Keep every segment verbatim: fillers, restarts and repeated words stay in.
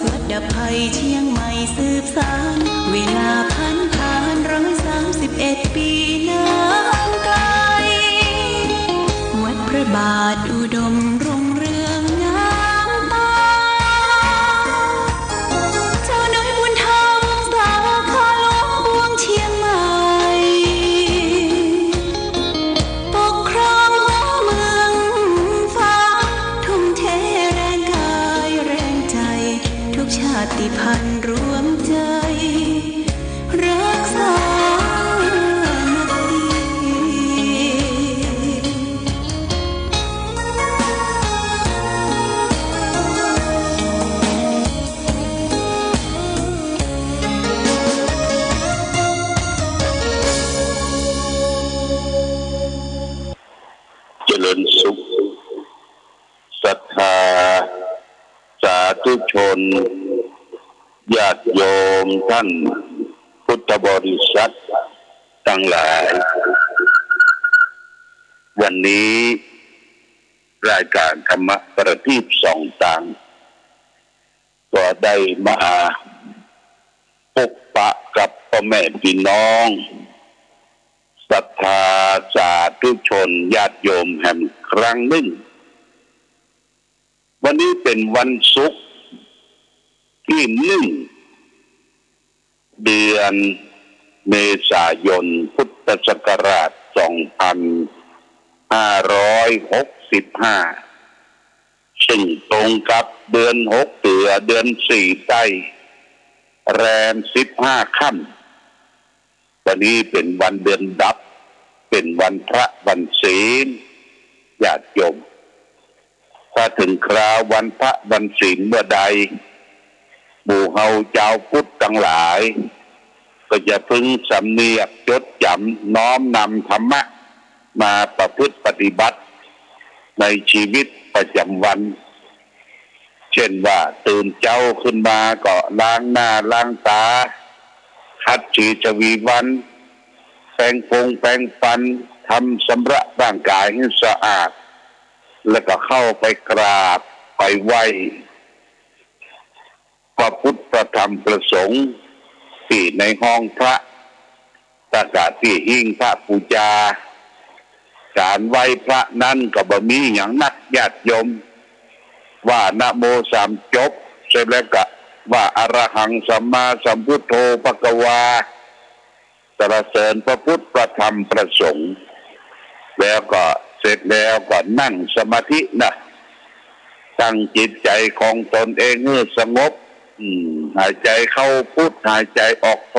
วัดดับภัยเชียงใหม่สืบสาน เวลาผันผ่านร้อยสามสิบเอ็ดปีนานไกล วัดพระบาทอุดมรุ่งเรืองงามตา เจ้าน้อยบุญธรรมสาขาหลวงปวงเชียงใหม่ ปกครองหัวเมืองฟ้า ทุ่มเทแรงกายแรงใจ ทุกชาติพันธุ์รวมใจ รักษามาดี เจริญสุข ศรัทธาสาธุชน ญาติโยมท่านพุทธบริษัทตังหลาย วันนี้รายก๋านธรรมะประทีปส่องตาง ก็ได้มาพบปะกับป้อแม่ปี้น้อง ศรัทธาสาธุชน ญาติโยมแหมครั้งนึ่ง วันนี้เป๋นวันศุกร์ตี้นึ่ง เดือนเมษายน พุทธศักราชสองพันห้าร้อยหกสิบห้า ซึ่งตรงกับเดือนหกเสือ เดือนสี่ใต้ แรมสิบห้าค่ำ วันนี้เป๋นวันเดือนดับ เป๋นวันพระวันศีล ญาติโยม ถ้าเถิงคราววันพระวันศีลเมื่อใด หมู่เฮาจาวพุทธตังหลาย ก็จะพึงสำเนียกจดจ๋ำน้อมนำธรรมะมาประพฤติปฏิบัติในชีวิตประจ๋ำวัน เจ้นว่าตื่นเจ๊าขึ้นมาก็ล้างหน้าล้างต๋า ขัดสีชวีวัน แปรงฟงแปรงฟัน ทำสำระร่างก๋ายหื้อสะอาด แล้วก็เข้าไปกราบไปไหว้ พระพุทธพระธรรมพระสงฆ์ ตี้ในห้องพระ ตะกะตี้หิ้งพระปู๋จา ก๋านไหว้พระนั้นก็บ่มีหยังนัก ญาติโยม ว่านะโมสามจบ เสร็จแล้วก็ว่า อะระหังสัมมาสัมพุทโธภะคะวา สรรเสริญพระพุทธพระธรรมพระสงฆ์ แล้วก็เสร็จแล้วก็นั่งสมาธินะ ตั้งจิตใจ๋ของตนเองหื้อสงบ อืม หายใจ๋เข้าพุทธ หายใจ๋ออกโธ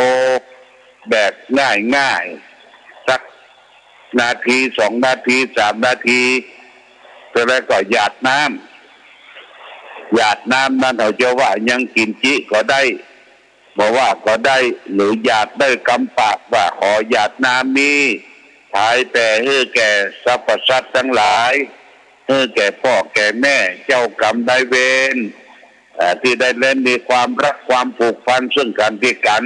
แบบง่ายๆ สักนาที สองนาที สามนาที เสร็จแล้วก็หยาดน้ำ หยาดน้ำนั้นเฮาจะว่าหยังกิ๋นจิก็ได้ บ่ว่าก็ได้ หรือหยาดด้วยกำปากว่า ขอหยาดน้ำนี้ ผายแผ่หื้อแก่สรรพสัตว์ตังหลาย หื้อแก่ป้อแก่แม่ เจ้ากรรมนายเวร เอ่อ ตี้ได้เล่นมีความฮักความผูกพันเซิ่งกั๋นและกั๋น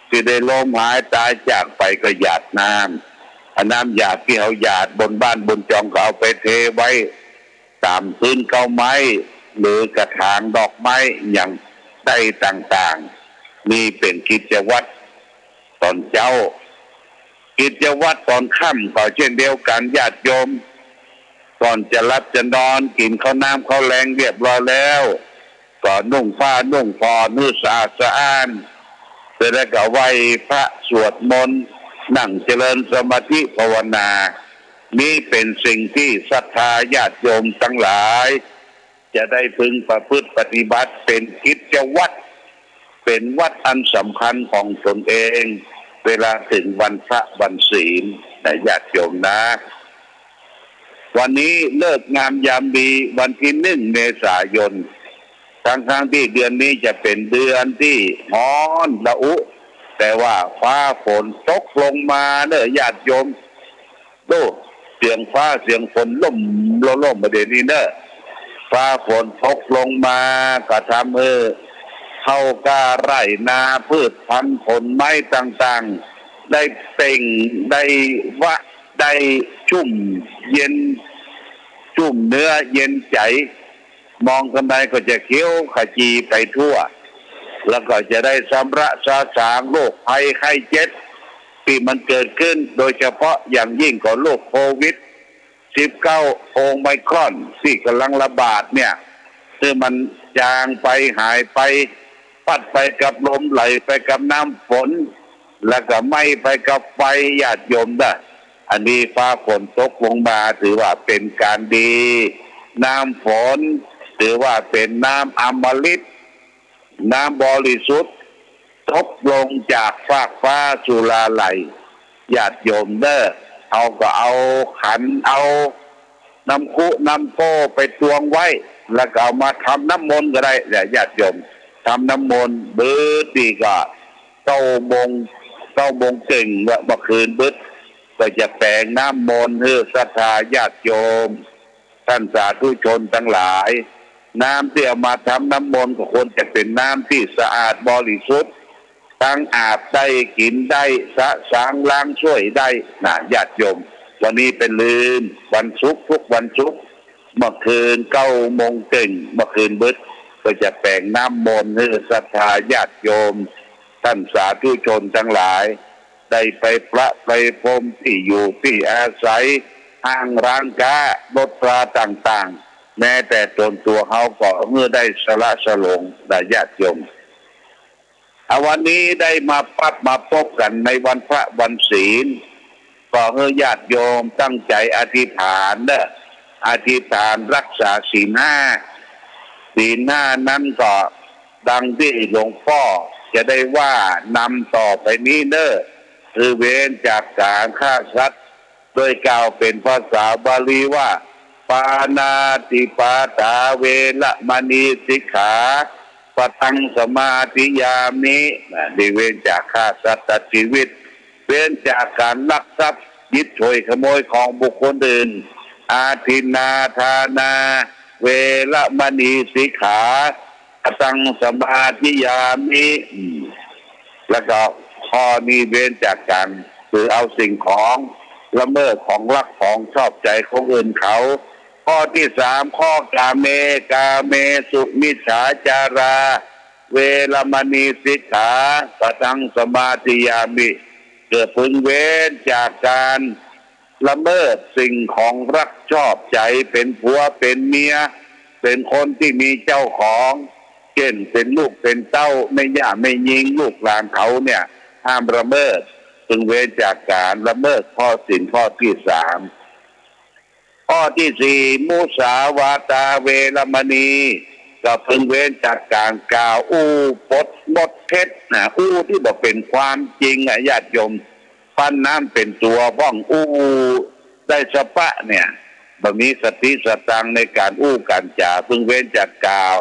ตี้ได้ล้มหายต๋ายจากไป ก็หยาดน้ำ อันน้ำหยาดตี้เฮาหยาดบนบ้านบนจองก็เอาไปเทไว้ ต๋ามพื้นเก๊าไม้ หรือกระถางดอกไม้ หยังได้ต่างๆ นี่เป๋นกิจวัตรต๋อนเจ๊า กิจวัตรต๋อนค่ำก็เจ้นเดียวกั๋น ญาติโยม ก่อนจะหลับจะนอน กิ๋นข้าวน้ำข้าวแลงเรียบร้อยแล้ว ก็นุ่งผ้านุ่งผ่อนหื้อสะอาดสะอ้าน เสร็จแล้วก็ไหว้พระสวดมนต์ นั่งเจริญสมาธิภาวนา นี่เป๋นสิ่งตี้ศรัทธาญาติโยมตังหลาย จะได้พึงประพฤติปฏิบัติเป๋นกิจวัตร เป๋นวัตรอันสำคัญของตนเอง เวลาเถิงวันพระวันศีลนะ ญาติโยมนะ วันนี้ฤกษ์งามยามดี วันตี้นึ่งเมษายน ทั้งๆ ตี้เดือนนี้จะเป๋นเดือนตี้ฮ้อนระอุ แต่ว่าฟ้าฝนตกลงมาเน่อ ญาติโยม โอ้ เสียงฟ้าเสียงฝนล่มโล่ๆ บ่าเดี่ยวนี้เน่อ ฟ้าฝนตกลงมาก็ทำหื้อข้าวกล้าไร่นา พืชพันธุ์ผลไม้ต่างๆ ได้เปล่ง ได้วะ ได้ชุ่มเย็น ชุ่มเนื้อเย็นใจ๋ มองตรงใดก็จะเขียวขจีไปทั่ว แล้วก็จะได้ชำระสาสางโรคภัยไข้เจ็บตี้มันเกิดขึ้น โดยเฉพาะอย่างยิ่งก็โรคโควิดสิบเก้า โอไมครอนตี้ก่ำลังระบาดเนี่ย หื้อมันจางไปหายไป พัดไปกับลม ไหลไปกับน้ำฝน แล้วก็ไหม้ไปกับไฟ ญาติโยมเน่อ อันนี้ฟ้าฝนตกลงมาถือว่าเป๋นก๋านดี น้ำฝนถือว่าเป๋นน้ำอมฤต น้ำบริสุทธิ์ ตกลงจากฟากฟ้าจุฬาลัย ญาติโยมเน่อ เฮาก็เอาขันเอาน้ำคุน้ำโก้ไปตวงไว้ แล้วก็เอามาทำน้ำมนต์ก็ได้เนี่ย ญาติโยม ทำน้ำมนต์ เบิดนี่ก็เก้าโมง เก้าโมงเกิ่งเมื่อคืนเบิด ก็จะแป๋งน้ำมนต์หื้อศรัทธาญาติโยม ต้านสาธุชนตังหลาย น้ำตี้เอามาทำน้ำมนต์ก็ควรจะเป๋นน้ำตี้สะอาดบริสุทธิ์ ตึงอาบได้ กิ๋นได้ สะสางล้างถ้วยได้นะ ญาติโยม วันนี้เป๋นลืนวันศุกร์ ทุกวันศุกร์ เมื่อคืนเก้าโมงเกิ่ง เมื่อคืนเบิด ก็จะแป๋งน้ำมนต์หื้อศรัทธาญาติโยม ต้านสาธุชนตังหลาย ได้ไปประไปพรมตี้อยู่ตี้อาศัย ห้างร้านก๊า รถราต่างๆ แม้แต่ตนตั๋วเฮาก็หื้อได้สละสลงนะ ญาติโยม เอาวันนี้ได้มาปั๊บมาปบกั๋นในวันพระวันศีล ก็หื้อญาติโยมตั้งใจ๋อธิษฐานเน่อ อธิษฐานรักษาศีลห้า ศีลห้านั้นก็ดังตี้หลวงป้อจะได้ว่านำต่อไปนี้เน่อ คือเว้นจากก๋านฆ่าสัตว์ โดยกล่าวเป๋นภาษาบาลีว่า ปาณาติปาตา เวระมณี สิกขาปะทัง สมาธิยามิ นะ นี่เว้นจากฆ่าสัตว์ตัดชีวิต เว้นจากก๋านลักทรัพย์ หยิบฉวยขโมยของบุคคลอื่น อทินนาทานา เวระมณี สิกขาปะทัง สมาธิยามิ อืม แล้วก็ข้อนี้เว้นจากก๋านถือเอาสิ่งของละเมิด ของรักของชอบใจ๋ของอื่นเขา ข้อตี้สาม ข้อกาเม กาเมสุมิจฉาจารา เวระมณี สิกขาปะทัง สมาธิยามิ ก็พึงเว้นจากก๋านละเมิดสิ่งของรักชอบใจ๋ เป๋นผัวเป๋นเมีย เป๋นคนตี้มีเจ้าของ เจ้นเป๋นลูกเป๋นเต้า แม่หญ้าแม่ญิง ลูกหลานเขาเนี่ย ห้ามละเมิด พึงเว้นจากก๋านละเมิดข้อศีลข้อตี้สาม ข้อตี้สี่ มุสาวาทา เวระมณี ก็พึงเว้นจากก๋านกล่าวอู้ปดมดเท็จนะ อู้ตี้บ่เป๋นความจริงอะ ญาติโยม ปั้นน้ำเป๋นตั๋วพ่อง อู้ได้สะปะเนี่ย บ่มีสติสตังค์ในก๋านอู้ก๋านจ๋า พึงเว้นจากกล่าว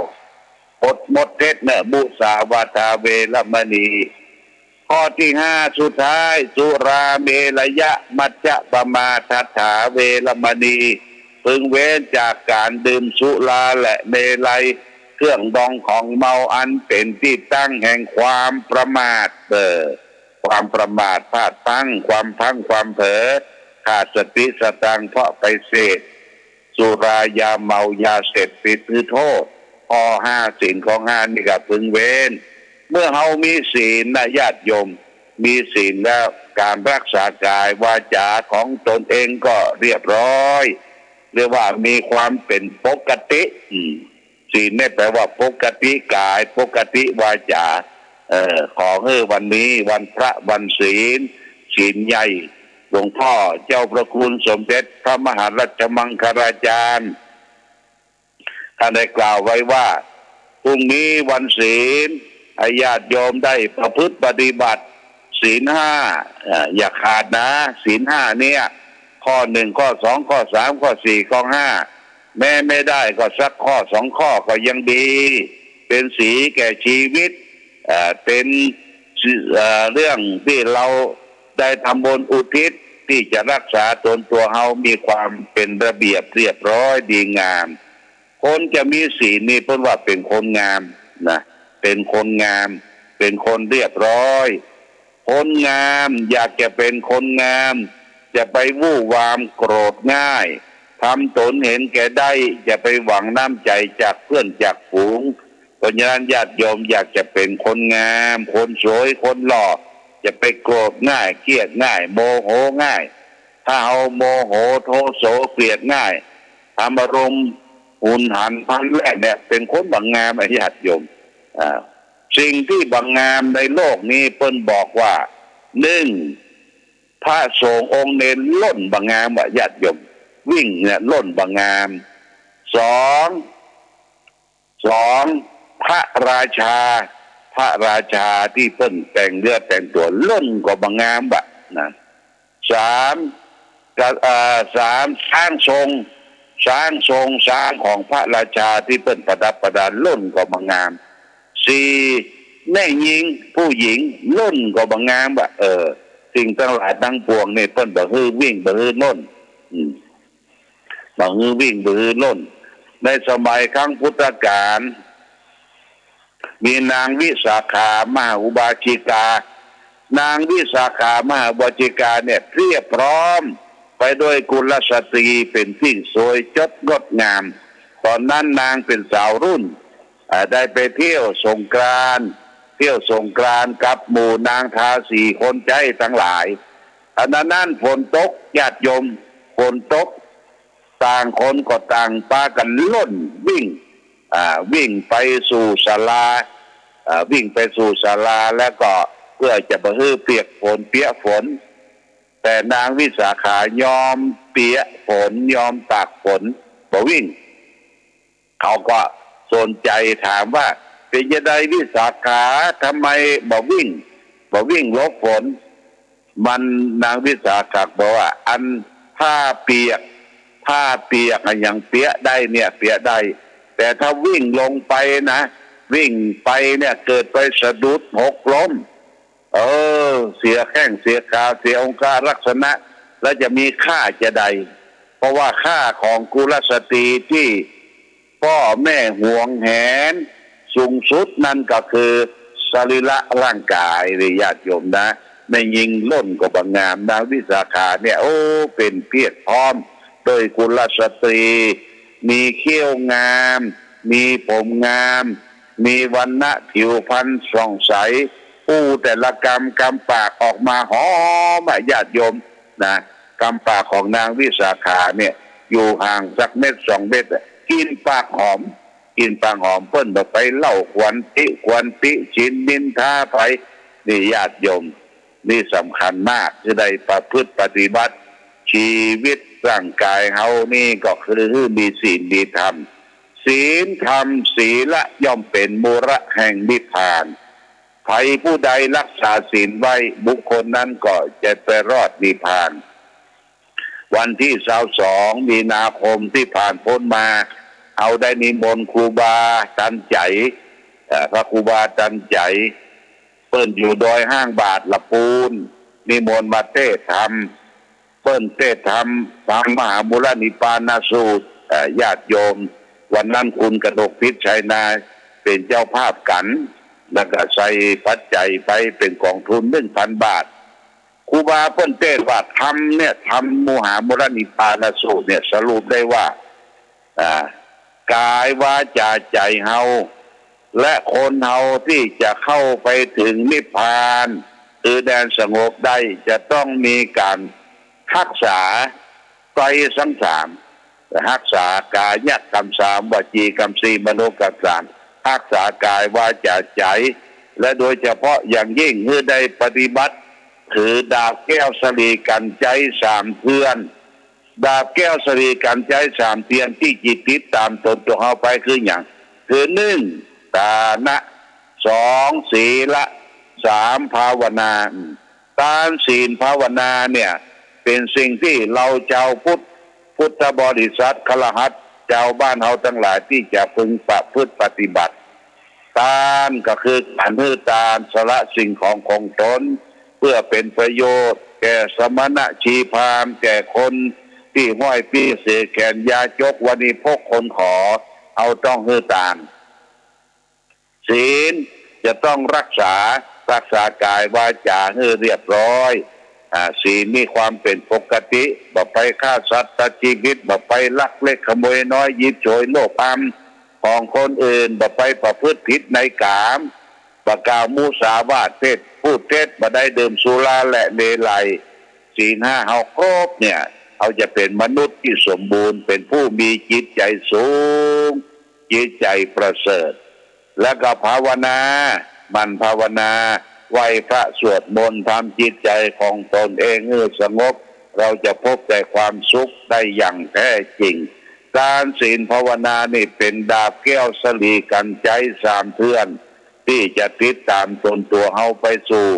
ปดมดเท็จเน่อ มุสาวาทา เวระมณี ข้อตี้ห้าสุดท้าย สุราเมรยะมัชฌะปมาทัฏฐา เวระมณี พึงเว้นจากก๋านดื่มสุราและเมรัย เครื่องดองของเมาอันเป๋นตี้ตั้งแห่งความประมาท เออ ความประมาทพลาดพลั้ง ความพลั้งความเผลอ ขาดสติสตังค์เพราะไปเสพสุรายาเมายาเสพติดหื้อโทษ ข้อห้า ศีลข้อห้านี่ก็พึงเว้น เมื่อเฮามีศีลนะญาติโยม มีศีลแล้วก๋านรักษากายวาจ๋าของตนเองก็เรียบร้อย เรียกว่ามีความเป๋นปกติ อืม ศีลเนี่ยแปลว่าปกติกาย ปกติวาจ๋า เอ่อ ขอหื้อวันนี้วันพระวันศีล ศีลใหญ่ หลวงพ่อเจ้าพระคุณสมเด็จพระมหาราชมังคลาจารย์ ท่านได้กล่าวไว้ว่า พรุ่งนี้วันศีล ให้ญาติโยมได้ประพฤติปฏิบัติศีลห้า อ่า อย่าขาดนะ ศีลห้าเนี่ย ข้อหนึ่ง ข้อสอง ข้อสาม ข้อสี่ ข้อห้า แม้ไม่ได้ก็สักข้อสองข้อก็ยังดี เป๋นสีแก่ชีวิต เอ่อ เป๋น เอ่อ เรื่องตี้เฮาได้ทำบุญอุทิศตี้จะรักษาตนตั๋วเฮามีความเป๋นระเบียบเรียบร้อยดีงาม คนจะมีศีลนี่เปิ้นว่าเป๋นคนงามนะ เป๋นคนงาม เป๋นคนเรียบร้อย คนงามอยากจะเป๋นคนงาม จะไปวู่วามโกรธง่าย ทำตนเห็นแก่ได้ อย่าไปหวังน้ำใจ๋จากเปื้อนจากฝูง เพราะฉะนั้นญาติโยมอยากจะเป๋นคนงาม คนสวย คนหล่อ อย่าไปโกรธง่าย เกลียดง่าย โมโหง่าย ถ้าเฮาโมโหโทโสเกลียดง่าย ทำอารมณ์หุนหันพลันแล่นเนี่ย เป๋นคนบ่งามอะญาติโยม อ่า สิ่งตี้บ่งามในโลกนี้เปิ้นบอกว่า นึ่ง พระสงฆ์องค์เณรล่นบ่งามอะญาติโยม วิ่งเนี่ยล่นบ่งาม สอง สอง พระราชา พระราชาตี้เปิ้นแต่งเนื้อแต่งตั๋วล่นก็บ่งามอะนะ สาม กะ เอ่อ สาม ช้างทรง ช้างทรง ช้างของพระราชาตี้เปิ้นประดับประดาล่นก็บ่งาม สี่ แม่ญิง ผู้หญิงล่นก็บ่งามอะ เออ สิ่งตังหลายตังปวงนี่เปิ้นบ่หื้อวิ่ง บ่หื้อล่น อืม บ่หื้อวิ่ง บ่หื้อล่น ในสมัยครั้งพุทธกาล มีนางวิสาขามหาอุบาสิกา นางวิสาขามหาอุบาสิกาเนี่ยเพียบพร้อมไปด้วยกุลสตรีเป๋นตี้สวยสดงดงาม ต๋อนนั้นนางเป๋นสาวรุ่น อ่า ได้ไปเที่ยวสงกรานต์ เที่ยวสงกรานต์กับหมู่นางทาสีคนใจ๊ตังหลาย อันนั้นฝนตกญาติโยม ฝนตก ต่างคนก็ต่างปากั๋นล่นวิ่ง อ่า วิ่งไปสู่ศาลา อ่า วิ่งไปสู่ศาลาแล้วก็เปื้อจะบ่หื้อเปียกฝน เปียะฝน แต่นางวิสาขายอมเปียะฝน ยอมตากฝน บ่วิ่ง เขาก็สนใจ๋ถามว่า เป๋นจาใดวิสาขา ทำไมบ่วิ่ง บ่วิ่งหลบฝน มัน นางวิสาขะบอกว่า อันผ้าเปียก ผ้าเปียกอะยังเปียะได้เนี่ย เปียะได้ แต่ถ้าวิ่งลงไปนะ วิ่งไปเนี่ยเกิดไปสะดุดหกล้ม เออ เสียแข้งเสียขา เสียองคลักษณะ แล้วจะมีค่าจาใด เพราะว่าค่าของกุลสตรีตี้ป้อแม่หวงแหนสูงสุดนั้นก็คือสรีระร่างกายเลยญาติโยมนะ แม่ญิงล่นก็บ่งาม นางวิสาขาเนี่ย โอ้ เป๋นเพียบพร้อมโดยกุลสตรี มีเขี้ยวงาม มีผมงาม มีวรรณะผิวพรรณส่องใส อู้แต่ละกำ กำปากออกมาหอมอะญาติโยมนะ กำปากของนางวิสาขาเนี่ย อยู่ห่างสักเม็ดสองเม็ดอะ กลิ่นปากหอม กลิ่นปากหอม เปิ้นบ่ไปเล่าขวัญติ ขวัญติฉินนินทาใผ นี่ญาติโยม นี่สำคัญมาก จะได้ประพฤติปฏิบัติ ชีวิตร่างกายเฮานี่ก็คือมีศีลมีธรรม ศีลธรรมศีละย่อมเป๋นมูละแห่งนิพพาน ใผผู้ใดรักษาศีลไว้ บุคคลนั้นก็จะไปรอดนิพพาน วันตี้ซาวสอง มีนาคมตี้ผ่านป๊นมา เฮาได้นิมนต์ครูบาตันใจ๋ เอ่อ พระครูบาตันใจ๋ เปิ้นอยู่ดอยห้างบาทละปูน นิมนต์มาเตศน์ธรรม เปิ้นเตศน์ธรรม ทางมหามูลนิพพานสูตร เอ่อ ญาติโยม วันนั้นคุณกนกพิษชัยนา เป๋นเจ้าภาพกั๋น แล้วก็ใส่ปัจจัยไปเป๋นกองทุนหนึ่งพันบาท ครูบาเปิ้นเตศน์ว่าธรรมเนี่ย ธรรมมหามูลนิพพานสูตรเนี่ย สรุปได้ว่า อ่า กายวาจาใจ๋เฮา และคนเฮาตี้จะเข้าไปเถิงนิพพาน คือแดนสงบได้ จะต้องมีก๋านฮักษาไตรสังสาม ฮักษากายกรรมสาม วจีกรรมสี่ มโนกรรมสาม ฮักษากายวาจาใจ๋ และโดยเฉพาะอย่างยิ่งหื้อได้ปฏิบัติ ถือดาบแก้วสะหลีกั๋นใจ๊สามเตื้อน ดาบแก้วสะหลีกั๋นใจ๊สามเตื้อนตี้จะติดต๋ามตนตั๋วเฮาไปคือหยัง คือหนึ่ง ทานะ สอง ศีละ สาม ภาวนา ทานศีลภาวนาเนี่ย เป๋นสิ่งตี้เฮาจาวพุทธ พุทธบริษัท คฤหัสถ์ จาวบ้านเฮาตังหลายตี้จะพึงประพฤติปฏิบัติ ทานก็คือก๋านหื้อตาน สละสิ่งของของตน เพื่อเป๋นประโยชน์แก่สมณะชีพราหมณ์ แก่คนตี้ห้อยปี้เสแขน ยาจก วณิพก คนขอ เฮาต้องหื้อตาน ศีลจะต้องฮักษา ฮักษากายวาจาหื้อเรียบร้อย อ่า ศีลมีความเป๋นปกติ บ่ไปฆ่าสัตว์ตัดจีวิต บ่ไปลักเล็กขโมยน้อย หยิบฉวยโลภอำของคนอื่น บ่ไปประพฤติผิดในกาม บ่กล่าวมุสาวาท เท็จ พูดเท็จ บ่ได้ดื่มสุราและเลไล ศีลห้าเฮาครบเนี่ย เฮาจะเป๋นมนุษย์ตี้สมบูรณ์ เป๋นผู้มีจิตใจ๋สูง จิตใจ๋ประเสริฐ แล้วก็ภาวนา หมั่นภาวนา ไหว้พระสวดมนต์ ทำจิตใจ๋ของตนเองหื้อสงบ เราจะพบแต่ความสุขได้อย่างแท้จริง ทานศีลภาวนานี่เป๋นดาบแก้วสะหลีกัญไชยสามเทื่อน ตี้จะติดต๋ามตนตั๋วเฮาไปสู่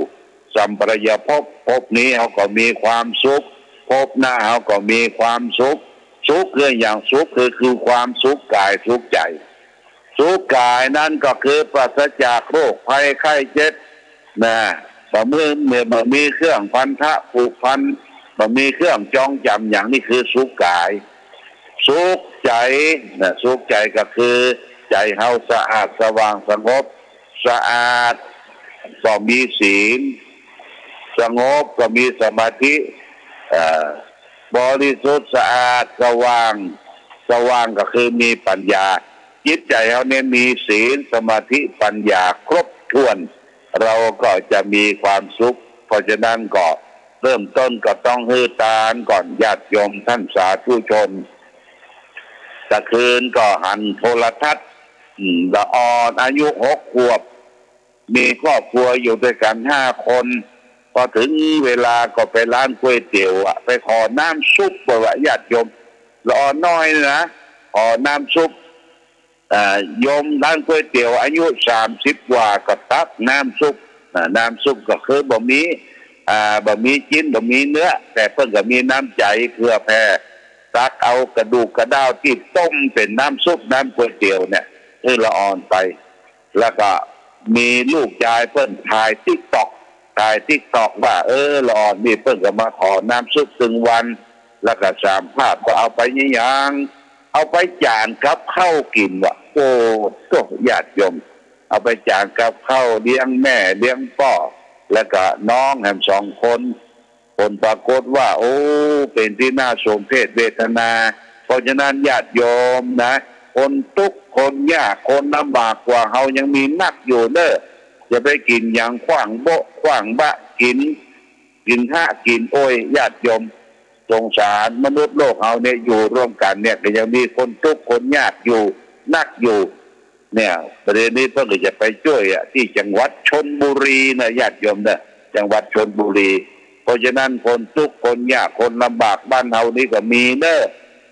สัมปรายภพ ภพนี้เฮาก็มีความสุข ภพหน้าเฮาก็มีความสุข สุขคือหยัง สุขคือ คือความสุขกายสุขใจ๋ สุขกายนั้นก็คือปราศจากโรคภัยไข้เจ็บนะ บ่มี บ่มีเครื่องพันธะผูกพัน บ่มีเครื่องจองจ๋ำหยัง นี่คือสุขกาย สุขใจ๋นะ สุขใจ๋ก็คือใจ๋เฮาสะอาดสว่างสงบ สะอาดก็มีศีล สงบก็มีสมาธิ เอ่อ บริสุทธิ์สะอาดสว่าง สว่างก็คือมีปัญญา จิตใจ๋เฮาเนี่ยมีศีล สมาธิ ปัญญาครบถ้วน เราก็จะมีความสุข เพราะฉะนั้นก็เริ่มต้นก็ต้องหื้อตานก่อน ญาติโยมท่านสาธุชน ตะคืนก็หันโทรทัศน์ อืม ละอ่อนอายุหกขวบ มีครอบครัวอยู่ตวยกั๋นห้าคน พอเถิงเวลาก็ไปร้านก๋วยเตี๋ยวอะ ไปขอน้ำซุป บอกว่าญาติโยม ละอ่อนน้อยนะ ขอน้ำซุป อ่า โยมร้านก๋วยเตี๋ยวอายุสามสิบกว่าก็ตักน้ำซุป อ่า น้ำซุปก็คือบ่มี อ่า บ่มีจิ๊น บ่มีเนื้อ แต่เปิ้นก็มีน้ำใจ๋เผื่อแผ่ ตักเอากระดูกกระด้าวตี้ต้มเป๋นน้ำซุป น้ำก๋วยเตี๋ยวเนี่ย หื้อละอ่อนไป แล้วก็มีลูกจายเปิ้นถ่ายติ๊กต็อก ถ่ายติ๊กต็อกว่า เออ ละอ่อนนี่เปิ้นก็มาขอน้ำซุปตึงวัน แล้วก็สามภาพก็เอาไปหยัง เอาไปจ๋านกับข้าวกิ๋นว่ะ โอ้โธ่ ญาติโยม เอาไปจ๋านกับข้าวเลี้ยงแม่เลี้ยงป้อ แล้วก็น้องแหมสองคน ผลปรากฏว่า โอ้ เป๋นตี้น่าสมเพชเวทนา เพราะฉะนั้นญาติโยมนะ คนตุ๊กข์คนยากคนลำบากกว่าเฮายังมีนักอยู่เน้อ อย่าไปกิ๋นหยังขว้างโบ๊ะขว้างบะ กิ๋น กิ๋นฮะกิ๋นโอย ญาติโยม สงสารมนุษย์โลกเฮาเนี่ย อยู่ร่วมกั๋นเนี่ยก็ยังมีคนตุ๊กข์คนยากอยู่นักอยู่ เนี่ย ประเด็นนี้เปิ้นก็จะไปจ้วยอะ ตี้จังหวัดชลบุรีนะ ญาติโยมนะ จังหวัดชลบุรี เพราะฉะนั้นคนตุ๊กข์คนยากคนลำบากบ้านเฮานี่ก็มีเน้อ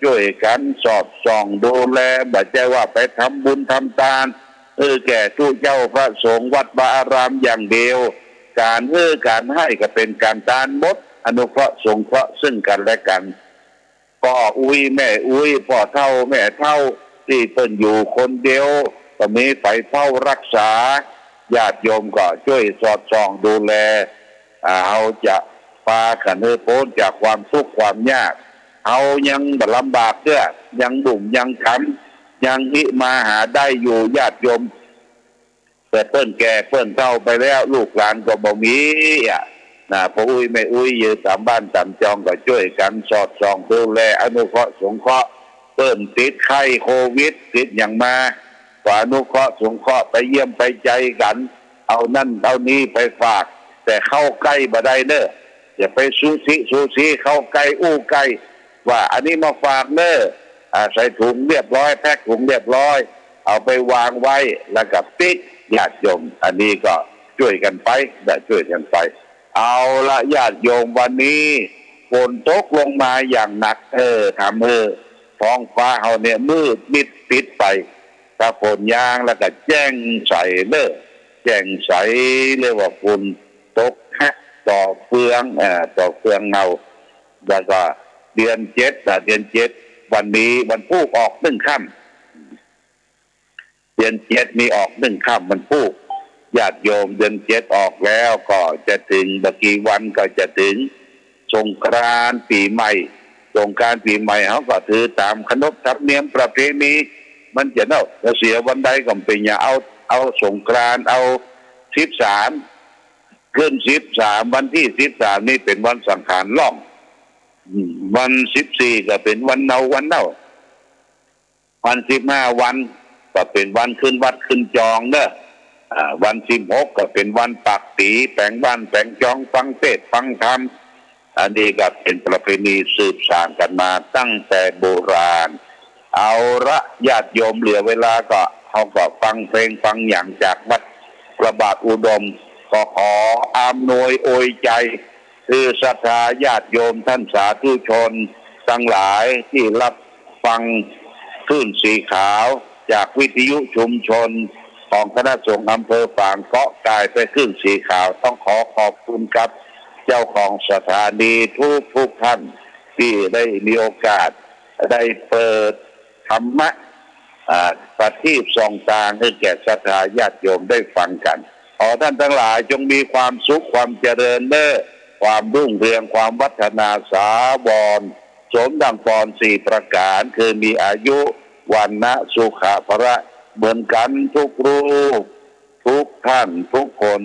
จ้วยกั๋นสอดส่องดูแล บ่ใจ้ว่าไปทำบุญทำตาน เออ แก่ตุ๊เจ้าพระสงฆ์วัดวาอารามอย่างเดียว ก๋านหื้อก๋านหื้อก็เป๋นก๋านตานหมด อนุเคราะห์สงเคราะห์ซึ่งกั๋นและกั๋น ป้ออุ๊ยแม่อุ๊ย ป้อเฒ่าแม่เฒ่า ตี้เปิ้นอยู่คนเดียว ก็มีใผเฝ้ารักษา ญาติโยมก็จ้วยสอดส่องดูแล อ่า เฮาจะปากั๋นหื้อป๊นจากความตุ๊กข์ความยาก เฮายังบ่ลำบากเตื้อ ยังดุ่มยังขำ ยังหิมาหาได้อยู่ ญาติโยม แต่เปิ้นแก่เปิ้นเฒ่าไปแล้ว ลูกหลานก็บ่มีอะนะ ป้ออุ๊ยแม่อุ๊ยอยู่ต๋ามบ้านต๋ามจองก็จ้วยกั๋นสอดส่องดูแล อนุเคราะห์สงเคราะห์ เปิ้นติดไข้โควิด ติดหยังมา ก็อนุเคราะห์สงเคราะห์ ไปเยี่ยมไปใจ๋กั๋น เอานั่นเอานี่ไปฝาก แต่เข้าใก้บ่ได้เน้อ อย่าไปสูสีสูสี เข้าใก้อู้ใก้ ว่าอันนี้มาฝากเน้อ อ่า ใส่ถุงเรียบร้อย แพ็คถุงเรียบร้อย เอาไปวางไว้ แล้วก็ปิ๊ก ญาติโยม อันนี้ก็จ้วยกั๋นไปนะ จ้วยกั๋นไป เอาละญาติโยม วันนี้ฝนตกลงมาอย่างหนัก เออ ทำหื้อท้องฟ้าเฮาเนี่ยมืดมิดปิดไป ถ้าฝนยางแล้วก็แจ้งใสเน้อ แจ้งใสเลยว่าฝนตกฮะ ต่อเฟือง เอ่อ ต่อเฟืองเฮา แล้วก็เดือนเจ็ดนะ เดือนเจ็ด วันนี้วันพูกออกนึ่งค่ำ เดือนเจ็ดนี้ออกนึ่งค่ำวันพูก ญาติโยม เดือนเจ็ดออกแล้วก็จะเถิง บ่กี่วันก็จะเถิงสงกรานต์ปี๋ใหม่ สงกรานต์ปี๋ใหม่เฮาก็ถือต๋ามขนบธรรมเนียมประเพณี มันจะเนาะ จะเสียวันใดก็บ่เป๋นหยัง เอา เอาสงกรานต์ เอาสิบสาม ขึ้นสิบสาม วันตี้สิบสามนี่เป๋นวันสังขารล่อง อืม วันสิบสี่ก็เป๋นวันเนาวันเน่า วันสิบห้า วันก็เป๋นวันขึ้นวัดขึ้นจองเน่อ อ่า วันสิบหกก็เป๋นวันปากปี๋ แป๋งบ้านแป๋งจอง ฟังเตสน์ฟังธรรม อันนี้ก็เป๋นประเพณีสืบสานกั๋นมาตั้งแต่โบราณ เอาละ ญาติโยมเหลือเวลาก็ เฮาก็ฟังเพลงฟังหยังจากวัดพระบาทอุดม ก็ขออำนวยอวยใจ๋ คือศรัทธาญาติโยมต้านสาธุชนตังหลายตี้ฮับฟังคลื่นสีขาวจากวิทยุชุมชนของคณะสงฆ์อำเภอฝางเกาะกายไปคลื่นสีขาว ต้องขอขอบคุณกับเจ้าของสถานีทุกๆ ท่านตี้ได้มีโอกาสได้เปิดธรรมะ อ่า ประทีปส่องตางหื้อแก่ศรัทธาญาติโยมได้ฟังกั๋น ขอต้านตังหลายจงมีความสุขความเจริญเน่อ ความรุ่งเรืองความวัฒนาสาวร สมดังปอนสี่ประก๋าน คือมีอายุ วรรณะ สุขะ พละ เหมือนกั๋นทุกรูป ทุกท่าน ทุกคน